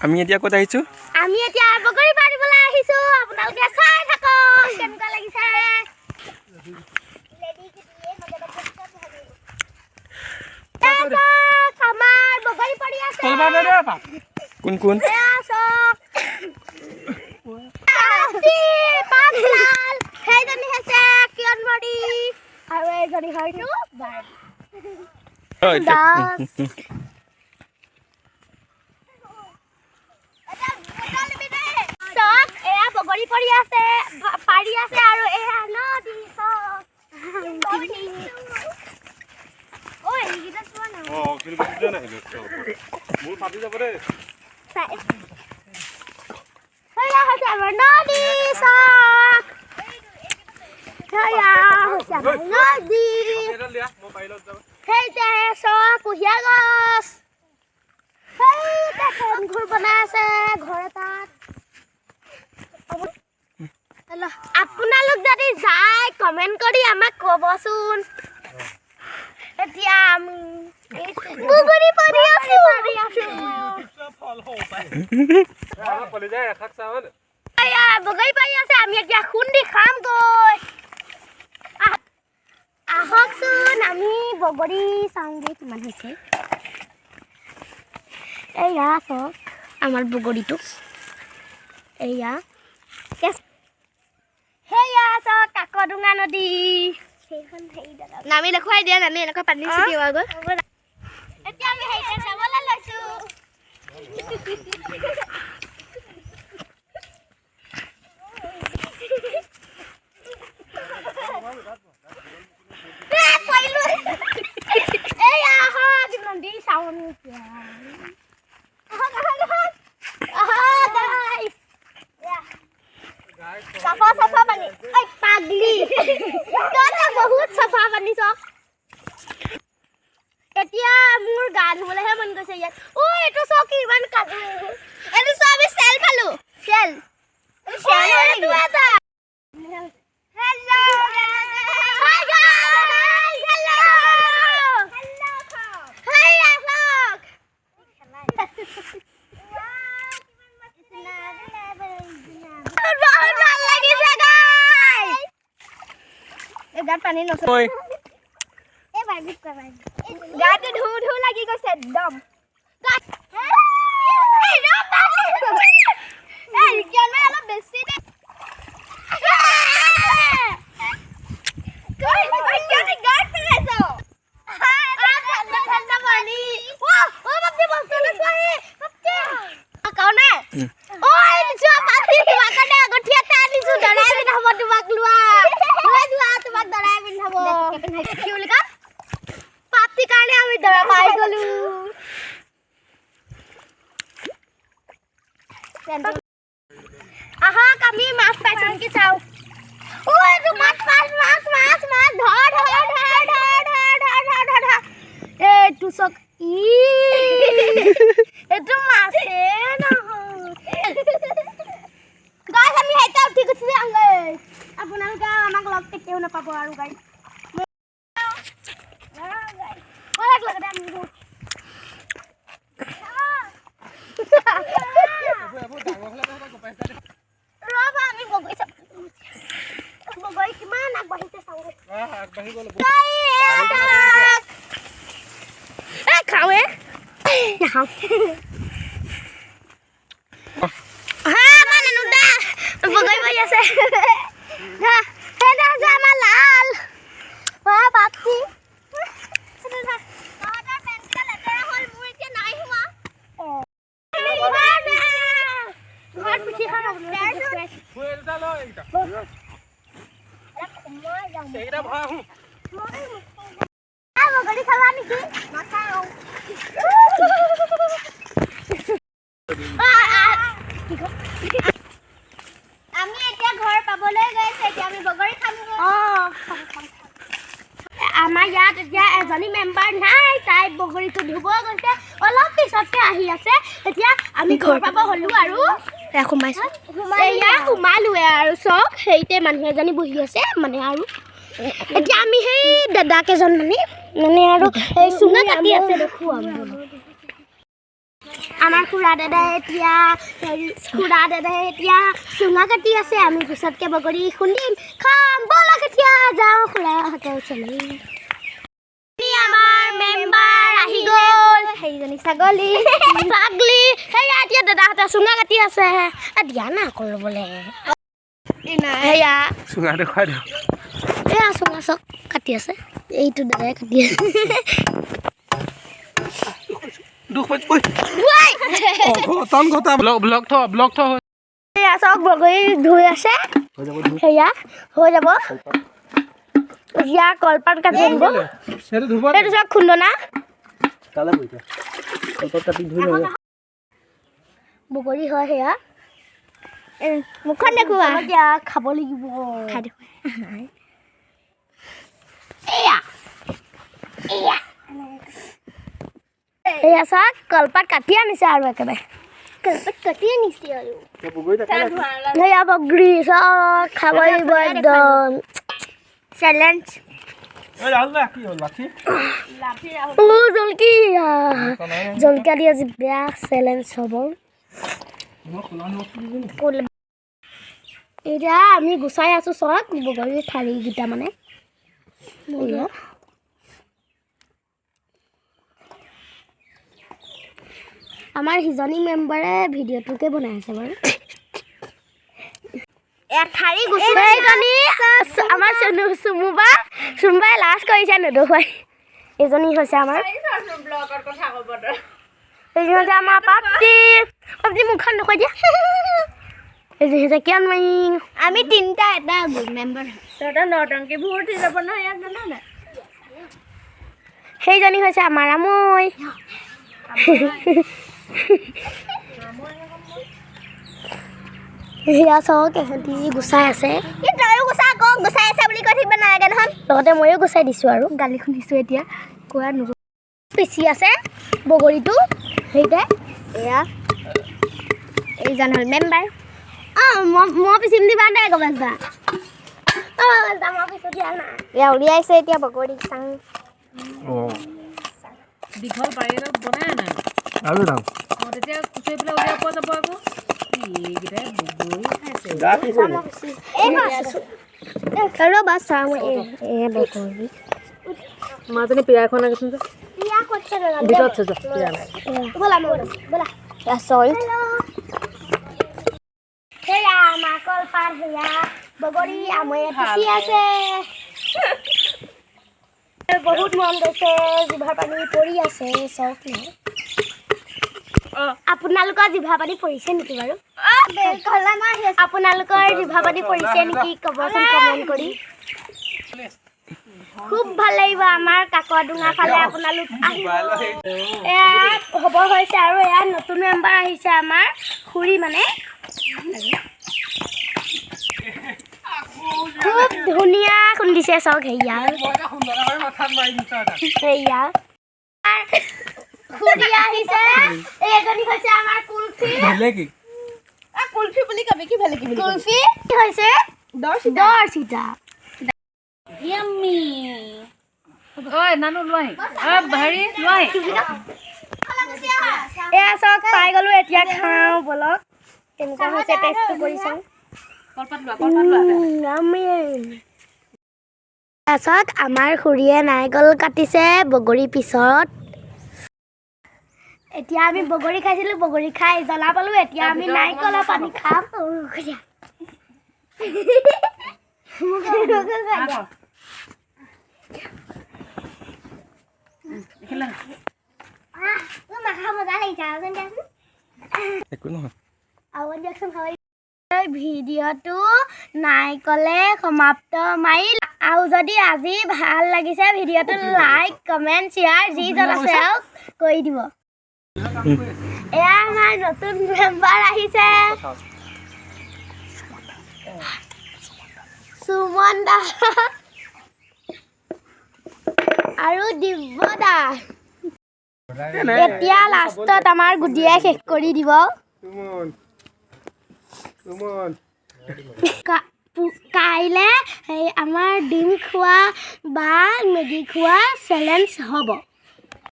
আমি এতিয়া ক'ত আহিছোঁ? আমি এতিয়া বগৰী পাৰিবলৈ আহিছো। আপোনালোকে চাই থাকক কেনেকুৱা লাগিছে। এই চাওক, আমাৰ বগৰী পৰি আছে। কোন কোন? এয়া চাওক। হাতী, পাঁচলাল, সেইজনী হৈছে কিৰণমণি আৰু এইজনী হয়তো বাৰ্বি। অ, এতিয়া দাস। চাওক, এয়া বগৰী পৰি আছে, পাৰি আছে আৰু এয়া নদী চাওক। ঐ, এইকেইটা চোৱা না। অ, শিলগুটিতে নাহিলো। মোৰ ফাটি যাব দেই। চাই। সেয়া হৈছে আমাৰ নদী চাওক। সেয়া হৈছে আমাৰ নদী। মই পাৰিলত যাব। সেইতে চাওক কুঁহিয়াৰ গছ। সেইতে ঘৰ বনাই আছে ঘৰ এটাত। আপোনালোক যদি যায় কমেণ্ট কৰি আমাক ক'বচোন। এতিয়া আমি বগৰী পাৰি আছো। কলিজাই এশাক চাহ হয়। এয়া বগৰী পাৰি আছে, আমি এতিয়া খুন্দি খামগৈ। আহকচোন আমি বগৰী চাওঁগৈ কিমান হৈছে। এয়া চাওক আমাৰ বগৰীটো। এয়া সেয়া চাওক কাকডোঙা নদী। নামি দেখুৱাই দিয়া, নামি এনেকুৱা পানী ছিটিওৱাগৈ। এতিয়া আমি হেৰিতে যাবলৈ লৈছো। এ, পৰিলো। এয়া আহক নদী চাওঁ আমি এতিয়া। আহক, আহক, আহক। আহক, guys। এয়া। চাফা চাফা পানী। ঐ, পাগলি। তই বহুত চাফা পানী চাওক। এতিয়া মোৰ গা ধুবলৈহে মন গৈছে ইয়াত। ঐ, এইটো চাওক কিমান কাজু। এইটো চোৱা, আমি চেল পালো। চেল। চেল ঐ, এইটো এটা। Hello. Hi guys. Hello. Hey, আহক। বহুত ভাল লাগিছে guys। এই গাত পানী নচলে। ঐ, এই বাৰ্বিক কোৱা বাৰ্বিক। গাটো ধু ধু লাগি গৈছে একদম। এই ৰ'বা। এই কিয়নো অলপ বেছি দে। ঐ, ঐ, কিয়নো গাত পেলাইছ? ঠাণ্ডা ঠাণ্ডা পানী। অ, অ, বাপৰে, বস্তুটো চোৱাহি। বাপৰে। কওঁ নাই? ঐ, যোৱা পানী তোমাক আঙুঠি এটা আনিছো, দৰাই পিন্ধাব তোমাক। লোৱা, লৈ যোৱা, তোমাক দৰাই পিন্ধাব। কি বুলি কয়, পাতিৰ কাৰণে আমি দৰা পাই গলো। আহক আমি মাছ পাইছো নেকি চাওঁ। ঐ, এইটো মাছ মাছ মাছ মাছ মাছ, ধৰ ধৰ ধৰ ধৰ ধৰ ধৰ ধৰ ধৰ ধৰ। এইটো চাওক, ই এইটো মাছে নহয়। গাইছ, আমি সেইটা উঠি গুচি যাওঁগৈ। আপোনালোকে আমাক লগ কেতিয়াও নাপাব আৰু গাইছ। ব'লক লগতে আমি যাওঁ। ৰ'বা, আমি বগৰী চাম। বগৰী কিমান আগবাঢ়িছে চাওঁগৈ। আগবাঢ়ি গ'ল। এ খাওঁৱে নাখাওঁ। হা, আমাৰ নানুদা বগৰী পৰি আছে। সেইটো হৈছে আমাৰ লাল। অ, পাপি। তহঁতৰ পেণ্টকেইটা লেতেৰা হ'ল, মোৰ এতিয়া নাই হোৱা। ঘৰত পিঠি খাম আপোনালোকক দেখুৱাইছো। এইকেইটা লৈ, এইকেইটা সোমাই যাম। এইকেইটা ভৰাই আহোঁ। বগৰী খাবা নেকি? নাখাওঁ। আমি এতিয়া ঘৰ পাবলৈ গৈছে। এতিয়া আমি বগৰী খামগৈ। আমাৰ ইয়াত এতিয়া এজনী মেম্বাৰ নাই, তাই বগৰীটো ধুব গৈছে, অলপ পিছতকে আহি আছে। এতিয়া আমি ঘৰ পাব হ'লো আৰু সোমাইছো। এয়া সোমালোৱে আৰু চব সেইতে মানুহ এজনী বহি আছে মানে। আৰু এতিয়া আমি সেই দাদা কেইজন মানে মানে আৰু এই চুঙা কাটি আছে দেখুৱাম। আমাৰ খুৰা দাদাই এতিয়া হেৰি, খুৰা দাদাই এতিয়া চুঙা কাটি আছে। আমি পিছতকৈ বগৰী খুন্দিম, খাম। ব'লক, এতিয়া যাওঁ খুৰাহঁতৰ ওচৰলৈ। আমাৰ মেম্বাৰ আহি গ'ল। সেইজনী ছাগলী। পাগলি। সেয়া এতিয়া দাদাহঁতে চুঙা কাটি আছে। দিয়া না আকৌ ল'বলৈ। সেয়া চুঙা দেখুৱাই দিয়ক। এয়া চুঙা চক কাটি আছে, এইটো দাদাই কাটি আছে। দুখ পাইছো। অঘটন ঘটা। ব্লগ ব্লগ থ, ব্লগ থ। এয়া চাওক, বগৰী ধুই আছে। হৈ যাব। সেয়া হৈ যাব। এতিয়া কলপাত কাটি আনিব। সেইটো ধুব। সেইটো চাওক, খুন্দনা। কালে বইটা কলপাত কাটি ধুই ল'ব। বগৰী হয় সেয়া। মুখখন দেখুওৱা। এতিয়া খাব লাগিব। খাই দেখুওৱা। এয়া এয়া এয়া চাওক, কলপাত কাটি আনিছে আৰু একেবাৰে। কলপাত কাটি আনিছে আৰু। বগৰী তাকে। সেয়া বগৰী চাওক, খাব লাগিব একদম। চেলেঞ্জ। ৰাহুল দা, কি হ'ল লাঠি? ও জলকীয়া, জলকীয়া দি আজি বেয়া চেলেঞ্জ হ'ব। এতিয়া আমি গুচাই আছোঁ। চাওক, বগৰীৰ ঠাৰিকেইটা মানে এয়া। আমাৰ সিজনী মেম্বাৰে ভিডিঅ'টোকে বনাই আছে বাৰু। ঠাৰি গুচি। সেইজনী আমাৰ চুনু, চুমুবা, চুমুবাই লাজ কৰিছে নেদেখুৱাই। এইজনী হৈছে আমাৰ, এইজনী হৈছে আমাৰ পাপ্তি। পাপ্তি, মুখখন দেখুৱাই দিয়া। এইজনী হৈছে কিয়নময়ী। আমি তিনিটা এটা মেম্বাৰ। তহঁতৰ নটংকি ভূত উঠি যাব নহয় ইয়াত, জান নাই? সেইজনী হৈছে আমাৰ আমৈ। সেয়া চাওক, এহেঁতি গুচাই আছে। এই তয়ো গুচা আকৌ, গুচাই আছে বুলি কৈ থাকিব নালাগে নহয়। লগতে ময়ো গুচাই দিছোঁ আৰু গালি শুনিছোঁ এতিয়া কোৱা নুগু। পিচি আছে বগৰীটো সেইটাই। এয়া এইজন হ'ল মেম্বাৰ। অঁ, মই পিচিম, দিবা দে গমেশ দা। অঁ গমেশ দা, মই পিছো দিয়া নাই। এয়া উলিয়াইছে এতিয়া বগৰী চাং। অঁ। দীঘল বাৰী এডাল বনাই নাই। আৰু দাম। অঁ, তেতিয়া খুচৰি পেলাই উলিয়াব পৰা যাব আকৌ। এইকেইটাই বগৰী খাইছে। গা কি কৰিলে? ৰ'বা, চাওঁ। এই বগৰী। মাজনী পিৰা এখন লাগেচোন যে। ভিতৰত আছে, যোৱা, পিৰা নাই। ব'লা, মই ব'লা। এয়া চল্ট। সেয়া আমাৰ কলপাত, সেয়া বগৰী আমৈয়ে পিচি আছে। বহুত মন গৈছে, জিভাৰ পানী পৰি আছে। চাওক নহয়, আপোনালোকৰ জিভা পানী পৰিছে নেকি বাৰু? আপোনালোকৰ জিভা পানী পৰিছে নেকি ক'বচোন কমেণ্ট কৰি। খুব ভাল লাগিব। আমাৰ কাকডোঙা ফালে আপোনালোক আহিব। এয়া হ'ব হৈছে আৰু এয়া নতুন মেম্বাৰ আহিছে, আমাৰ খুৰী মানে। খুব ধুনীয়া খুন্দিছে। চাওক, হেৰিয়া হেৰিয়া খুৰী আহিছে। এইজনী হৈছে আমাৰ কুলফি। ভালেকি। কুলফি বুলি কবি কি, ভালেকি বুলি? কুলফি হৈছে দৰ্শিতা। ঐ নানু, লোৱাহি। ঐ হেৰি, লোৱাহি। এয়া চাওক, পাই গ'লো। এতিয়া খাওঁ ব'লক। কেনেকুৱা হৈছে টেষ্টটো কৰি চাওঁ। কলপাত লোৱা, কলপাত লোৱা। চাওক, আমাৰ খুৰীয়ে নাৰিকল কাটিছে বগৰী পিছত। এতিয়া আমি বগৰী খাইছিলোঁ, বগৰী খাই জ্বলা পালোঁ। এতিয়া আমি নাৰিকলৰ পানী খাম। মজা লাগিছে আৰু দিয়াচোন। একো নহয়। আৰু দিয়কচোন, খাব। ভিডিঅ'টো নাৰিকলে সমাপ্ত মাৰিল। আৰু যদি আজি ভাল লাগিছে ভিডিঅ'টো, লাইক, কমেণ্ট, শ্বেয়াৰ যিজন আছে আৰু কৰি দিব। এয়া আমাৰ নতুন মেম্বাৰ আহিছে, সুমন দা আৰু দিব্য দা। এতিয়া লাষ্টত আমাৰ গুডিয়াই শেষ কৰি দিব। সুমন, সুমন। কাইলে সেই আমাৰ ডিম খোৱা বা মেগী খোৱা চেলেঞ্জ হ'ব।